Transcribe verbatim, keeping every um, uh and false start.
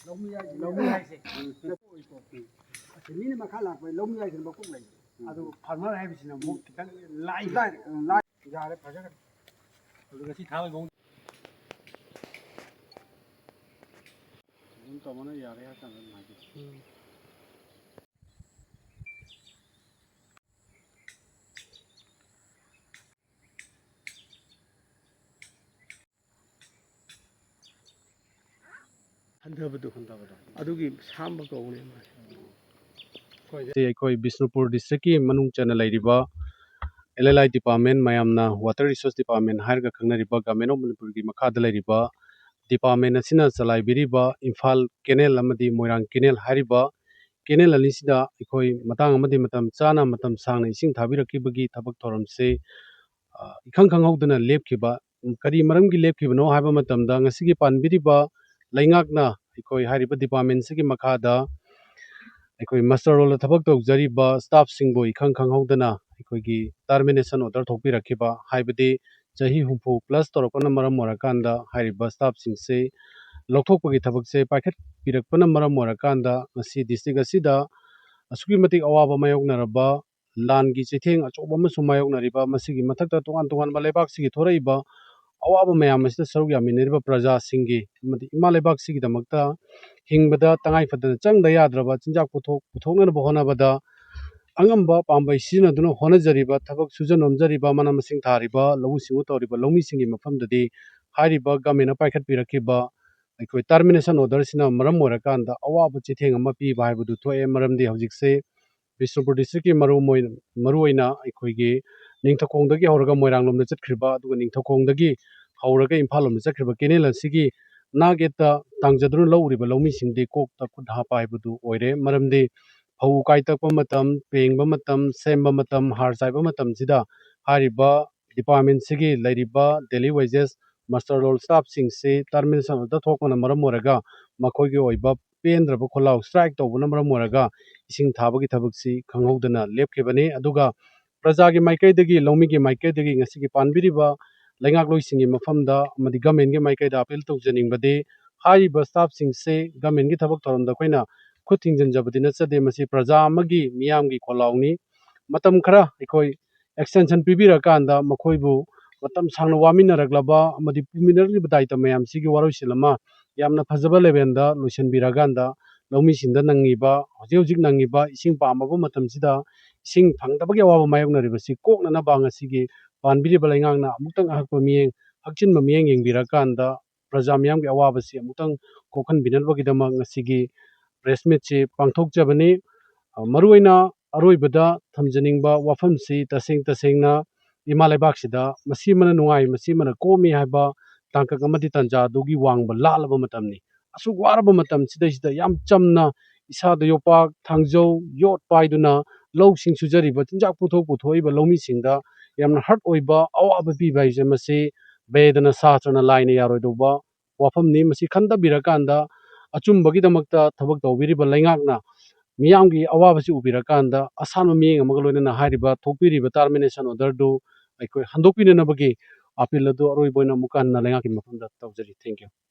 ꯂꯧꯃꯤ ꯍꯥꯏꯁꯦ꯫ ꯑꯁ, ꯃꯤꯅ ꯃꯈꯥ ꯂꯥꯛꯄ ꯂꯧꯃꯤ ꯍꯥꯏꯁꯤꯅ ꯃꯀꯣꯛ ꯂꯩ꯫ ꯑꯗꯨ farmer ꯍꯥꯏꯕꯁꯤꯅ ꯑꯃꯨꯛ ꯈꯤꯇꯪ ꯂꯥꯏ꯫ ꯂꯥꯏ, ꯎꯝ, ꯂꯥꯏ꯫ ꯌꯥꯔꯦ, ꯐꯖꯈ꯭ꯔꯦ꯫ ꯑꯗꯨ ꯉꯁꯤ ꯊꯥꯕꯒꯤ ꯃꯑꯣꯡ ꯑꯗꯨꯝ ꯇꯧꯕꯅ ꯌꯥꯔꯦ ꯍꯥꯏ ꯀꯥꯟꯗ ꯑꯗꯨꯝ ꯍꯥꯏꯕꯤꯔꯛꯑꯣ꯫ ꯎꯝ꯫ ꯍꯟꯊꯕꯗꯣ, ꯍꯟꯊꯕꯗꯣ꯫ ꯑꯗꯨꯒꯤ ꯁꯥꯝꯕ ꯀꯧꯕꯅꯦ ꯃꯥꯁꯦ꯫ ꯑꯩꯈꯣꯏ ꯁꯤ ꯑꯩꯈꯣꯏ ꯕꯤꯁꯅꯨꯄꯨꯔ district ꯀꯤ ꯃꯅꯨꯡ ꯆꯟꯅ ꯂꯩꯔꯤꯕ L L I department, ꯃꯌꯥꯝꯅ Water Resource Department ꯍꯥꯏꯔꯒ ꯈꯪꯅꯔꯤꯕ Government of ꯃꯅꯤꯄꯨꯔꯒꯤ ꯃꯈꯥꯗ ꯂꯩꯔꯤꯕ department ꯑꯁꯤꯅ ꯆꯂꯥꯏꯕꯤꯔꯤꯕ ꯏꯝꯐꯥꯜ canal ꯑꯃꯗꯤ ꯃꯣꯏꯔꯥꯡ canal ꯍꯥꯏꯔꯤꯕ canal ꯑꯅꯤꯁꯤꯗ ꯑꯩꯈꯣꯏ ꯃꯇꯥꯡ ꯑꯃꯗꯤ ꯃꯇꯝ ꯆꯥꯅ, ꯃꯇꯝ ꯁꯥꯡꯅ ꯏꯁꯤꯡ ꯊꯥꯕꯤꯔꯛꯈꯤꯕꯒꯤ ꯊꯕꯛ ꯊꯧꯔꯝꯁꯦ, ꯑ, ꯏꯈꯪ ꯈꯪꯍꯧꯗꯅ ꯂꯦꯞꯈꯤꯕ꯫ ꯀꯔꯤ ꯃꯔꯝꯒꯤ ꯂꯦꯞꯈꯤꯕꯅꯣ ꯍꯥꯏꯕ ꯃꯇꯝꯗ, ꯉꯁꯤꯒꯤ ꯄꯥꯟꯕꯤꯔꯤꯕ ꯂꯩꯉꯥꯛꯅ ꯑꯩꯈꯣꯏ ꯍꯥꯏꯔꯤꯕ department ꯁꯤꯒꯤ ꯃꯈꯥꯗ ꯑꯩꯈꯣꯏ muster roll ꯗ ꯊꯕꯛ ꯇꯧꯖꯔꯤꯕ staff ꯁꯤꯡꯕꯨ ꯏꯈꯪ ꯈꯪꯍꯧꯗꯅ ꯑꯩꯈꯣꯏꯒꯤ termination order ꯊꯣꯛꯄꯤꯔꯛꯈꯤꯕ, ꯍꯥꯏꯕꯗꯤ ꯆꯍꯤ ꯍꯨꯝꯐꯨ plus ꯇꯧꯔꯛꯄꯅ ꯃꯔꯝ ꯑꯣꯏꯔꯀꯥꯟꯗ ꯍꯥꯏꯔꯤꯕ staff ꯁꯤꯡꯁꯦ ꯂꯧꯊꯣꯛꯄꯒꯤ ꯊꯕꯛꯁꯦ ꯄꯥꯏꯈꯠꯄꯤꯔꯛꯄꯅ ꯃꯔꯝ ꯑꯣꯏꯔꯀꯥꯟꯗ, ꯉꯁꯤ district ꯑꯁꯤꯗ ꯑꯁꯨꯛꯀꯤ ꯃꯇꯤꯛ ꯑꯋꯥꯕ ꯃꯥꯌꯣꯛꯅꯔꯕ, ꯂꯥꯟꯒꯤ ꯆꯩꯊꯦꯡ ꯑꯆꯧꯕ ꯑꯃꯁꯨ ꯃꯥꯌꯣꯛꯅꯔꯤꯕ, ꯃꯁꯤꯒꯤ ꯃꯊꯛꯇ ꯇꯣꯉꯥꯟ ꯇꯣꯉꯥꯟꯕ ꯂꯩꯕꯥꯛꯁꯤꯒꯤ ꯊꯣꯔꯛꯏꯕ ꯑꯋꯥꯕ ꯃꯌꯥꯝ ꯑꯁꯤꯗ ꯁꯔꯨꯛ ꯌꯥꯃꯤꯟꯅꯔꯤꯕ ꯄ꯭ꯔꯖꯥꯁꯤꯡꯒꯤ ꯑꯃꯗꯤ ꯏꯃꯥ ꯂꯩꯕꯥꯛꯁꯤꯒꯤꯗꯃꯛꯇ ꯍꯤꯡꯕꯗ ꯇꯉꯥꯏ ꯐꯗꯅ ꯆꯪꯗ ꯌꯥꯗ꯭ꯔꯕ ꯆꯤꯟꯖꯥꯛ ꯄꯨꯊꯣꯛ-, ꯄꯨꯊꯣꯛꯅꯅꯕ ꯍꯣꯠꯅꯕꯗ ꯑꯉꯝꯕ ꯄꯥꯝꯕꯩ ꯁꯤꯖꯤꯟꯅꯗꯨꯅ ꯍꯣꯠꯅꯖꯔꯤꯕ, ꯊꯕꯛ ꯁꯨꯖ ꯅꯣꯝꯖꯔꯤꯕ, ꯃꯅꯥ ꯃꯁꯤꯡ ꯊꯥꯔꯤꯕ, ꯂꯧꯎ ꯁꯤꯡꯎ ꯇꯧꯔꯤꯕ ꯂꯧꯃꯤꯁꯤꯡꯒꯤ ꯃꯐꯝꯗꯗꯤ ꯍꯥꯏꯔꯤꯕ government ꯅ ꯄꯥꯏꯈꯠꯄꯤꯔꯛꯈꯤꯕ ꯑꯩꯈꯣꯏ termination order ꯁꯤꯅ ꯃꯔꯝ ꯑꯣꯏꯔꯀꯥꯟꯗ ꯑꯋꯥꯕ ꯆꯩꯊꯦꯡ ꯑꯃ ꯄꯤꯕ ꯍꯥꯏꯕꯗꯨ ꯊꯣꯛꯑꯦ꯫ ꯃꯔꯝꯗꯤ ꯍꯧꯖꯤꯛꯁꯦ ꯕꯤꯁꯅꯨꯄꯨꯔ district ꯀꯤ ꯃꯔꯨ ꯃꯣꯏ-, ꯃꯔꯨꯑꯣꯏꯅ ꯑꯩꯈꯣꯏꯒꯤ ꯅꯤꯡꯊꯧꯈꯣꯡꯗꯒꯤ ꯍꯧꯔꯒ ꯃꯣꯏꯔꯥꯡ ꯂꯣꯝꯗ ꯆꯠꯈ꯭ꯔꯤꯕ, ꯑꯗꯨꯒ ꯅꯤꯡꯊꯧꯈꯣꯡꯗꯒꯤ ꯍꯧꯔꯒ ꯏꯝꯐꯥꯜ ꯂꯣꯝꯗ ꯆꯠꯈ꯭ꯔꯤꯕ canal ꯑꯁꯤꯒꯤ ꯅꯥꯛ ꯌꯦꯠꯇ ꯇꯥꯡꯖꯗꯨꯅ ꯂꯧ ꯎꯔꯤꯕ ꯂꯧꯃꯤꯁꯤꯡꯗꯤ ꯀꯣꯛꯇ ꯈꯨꯠ ꯍꯥꯞꯄ ꯍꯥꯏꯕꯗꯨ ꯑꯣꯏꯔꯦ꯫ ꯃꯔꯝꯗꯤ ꯐꯧ ꯎꯀꯥꯏ ꯇꯛꯄ ꯃꯇꯝ, ꯄꯦꯡꯕ ꯃꯇꯝ, ꯁꯦꯝꯕ ꯃꯇꯝ, ꯍꯥꯔ ꯆꯥꯏꯕ ꯃꯇꯝꯁꯤꯗ ꯍꯥꯏꯔꯤꯕ department ꯁꯤꯒꯤ ꯂꯩꯔꯤꯕ daily wages, muster roll staff ꯁꯤꯡꯁꯤ termination order ꯊꯣꯛꯄꯅ ꯃꯔꯝ ꯑꯣꯏꯔꯒ ꯃꯈꯣꯏꯒꯤ ꯑꯣꯏꯕ ꯄꯦꯟꯗ꯭ꯔꯕ ꯈꯣꯜꯂꯥꯎ strike ꯇꯧꯕꯅ ꯃꯔꯝ ꯑꯣꯏꯔꯒ ꯏꯁꯤꯡ ꯊꯥꯕꯒꯤ ꯊꯕꯛꯁꯤ ꯈꯪꯍꯧꯗꯅ ꯂꯦꯞꯈꯤꯕꯅꯤ꯫ ꯑꯗꯨꯒ ꯄ꯭ꯔꯖꯥꯒꯤ ꯃꯥꯏꯀꯩꯗꯒꯤ, ꯂꯧꯃꯤꯒꯤ ꯃꯥꯏꯀꯩꯗꯒꯤ ꯉꯁꯤꯒꯤ ꯄꯥꯟꯕꯤꯔꯤꯕ ꯂꯩꯉꯥꯛꯂꯣꯏꯁꯤꯡꯒꯤ ꯃꯐꯝꯗ ꯑꯃꯗꯤ government ꯀꯤ ꯃꯥꯏꯀꯩꯗ appeal ꯇꯧꯖꯅꯤꯡꯕꯗꯤ, ꯍꯥꯏꯔꯤꯕ staff ꯁꯤꯡꯁꯦ government ꯀꯤ ꯊꯕꯛ ꯊꯧꯔꯝꯗ ꯑꯩꯈꯣꯏꯅ ꯈꯨꯠ ꯊꯤꯡꯖꯤꯟꯖꯕꯗꯤ ꯅꯠꯆꯗꯦ꯫ ꯃꯁꯤ ꯄ꯭ꯔꯖꯥ ꯑꯃꯒꯤ, ꯃꯤꯌꯥꯝꯒꯤ ꯈꯣꯜꯂꯥꯎꯅꯤ꯫ ꯃꯇꯝ ꯈꯔ ꯑꯩꯈꯣꯏ extension ꯄꯤꯕꯤꯔꯀꯥꯟꯗ ꯃꯈꯣꯏꯕꯨ ꯃꯇꯝ ꯁꯥꯡꯅ ꯋꯥꯃꯤꯟꯅꯔꯛꯂꯕ ꯑꯃꯗꯤ ꯄꯨꯃꯤꯟꯅꯔꯛꯂꯤꯕ ꯗꯥꯏꯇ ꯃꯌꯥꯝꯁꯤꯒꯤ ꯋꯥꯔꯣꯏꯁꯤꯟ ꯑꯃ ꯌꯥꯝꯅ ꯐꯖꯕ level ꯗ ꯂꯣꯏꯁꯤꯟꯕꯤꯔꯀꯥꯟꯗ ꯂꯧꯃꯤꯁꯤꯡꯗ ꯅꯪꯉꯤꯕ, ꯍꯧꯖꯤꯛ ꯍꯧꯖꯤꯛ ꯅꯪꯉꯤꯕ ꯏꯁꯤꯡ ꯄꯥꯝꯃꯕ ꯃꯇꯝꯁꯤꯗ ꯏꯁꯤꯡ ꯐꯪꯗꯕꯒꯤ ꯑꯋꯥꯕ ꯃꯥꯌꯣꯛꯅꯔꯤꯕꯁꯤ ꯀꯣꯛꯅꯅꯕ ꯉꯁꯤꯒꯤ ꯄꯥꯟꯕꯤꯔꯤꯕ ꯂꯩꯉꯥꯛꯅ ꯑꯃꯨꯛꯇꯪ ꯑꯍꯛꯄ ꯃꯤꯠꯌꯦꯡ, ꯍꯛꯆꯤꯟꯕ ꯃꯤꯠꯌꯦꯡ ꯌꯦꯡꯕꯤꯔꯀꯥꯟꯗ ꯄ꯭ꯔꯖꯥ ꯃꯤꯌꯥꯝꯒꯤ ꯑꯋꯥꯕꯁꯤ ꯑꯃꯨꯛꯇꯪ ꯀꯣꯛꯍꯟꯕꯤꯅꯕꯒꯤꯗꯃꯛ ꯉꯁꯤꯒꯤ press meet ꯁꯤ ꯄꯥꯡꯊꯣꯛꯆꯕꯅꯤ꯫ ꯑ, ꯃꯔꯨꯑꯣꯏꯅ ꯑꯔꯣꯏꯕꯗ ꯊꯝꯖꯅꯤꯡꯕ ꯋꯥꯐꯝꯁꯤ ꯇꯁꯦꯡ ꯇꯁꯦꯡꯅ ꯏꯃꯥ ꯂꯩꯕꯥꯛꯁꯤꯗ ꯃꯁꯤ ꯑꯃꯅ ꯅꯨꯡꯉꯥꯏ, ꯃꯁꯤ ꯑꯃꯅ ꯀꯣꯝꯃꯤ ꯍꯥꯏꯕ ꯇꯥꯡꯀꯛ ꯑꯃꯗꯤ ꯇꯥꯟꯖꯥ ꯑꯗꯨꯒꯤ ꯋꯥꯡꯃ ꯂꯥꯜꯂꯕ ꯃꯇꯝꯅꯤ꯫ ꯑꯁꯨꯛ ꯋꯥꯔꯕ ꯃꯇꯝꯁꯤꯗꯩꯁꯤꯗ ꯌꯥꯝ ꯆꯝꯅ ꯏꯁꯥꯗ ꯌꯣꯄꯥꯛ, ꯊꯥꯡꯖꯧ, ꯌꯣꯠ ꯄꯥꯏꯗꯨꯅ ꯂꯧꯁꯤꯡ ꯁꯨꯖꯔꯤꯕ, ꯆꯤꯟꯖꯥꯛ ꯄꯨꯊꯣꯛ ꯄꯨꯊꯣꯛꯏꯕ ꯂꯧꯃꯤꯁꯤꯡꯗ ꯌꯥꯝꯅ hurt ꯑꯣꯏꯕ, ꯑꯋꯥꯕ ꯄꯤꯕ ꯍꯥꯏꯕꯁꯦ ꯃꯁꯤ ꯕꯦꯗꯅ, ꯁꯥꯁꯇ꯭ꯔꯅ, ꯂꯥꯏꯅ ꯌꯥꯔꯣꯏꯗꯧꯕ ꯋꯥꯐꯝꯅꯤ꯫ ꯃꯁꯤ ꯈꯟꯊꯕꯤꯔꯀꯥꯟꯗ ꯑꯆꯨꯝꯕꯒꯤꯗꯃꯛꯇ ꯊꯕꯛ ꯇꯧꯕꯤꯔꯤꯕ ꯂꯩꯉꯥꯛꯅ ꯃꯤꯌꯥꯝꯒꯤ ꯑꯋꯥꯕꯁꯤ ꯎꯕꯤꯔꯀꯥꯟꯗ ꯑꯁꯥꯟꯕ ꯃꯤꯠꯌꯦꯡ ꯑꯃꯒ ꯂꯣꯏꯅꯅ ꯍꯥꯏꯔꯤꯕ ꯊꯣꯛꯄꯤꯔꯤꯕ termination order ꯗꯨ ꯑꯩꯈꯣꯏ ꯍꯟꯗꯣꯛꯄꯤꯅꯅꯕꯒꯤ appeal ꯑꯗꯨ ꯑꯔꯣꯏꯕ ꯑꯣꯏꯅ ꯑꯃꯨꯛꯀ ꯍꯟꯅ ꯂꯩꯉꯥꯛꯀꯤ ꯃꯐꯝꯗ ꯇꯧꯖꯔꯤ꯫ Thank you꯫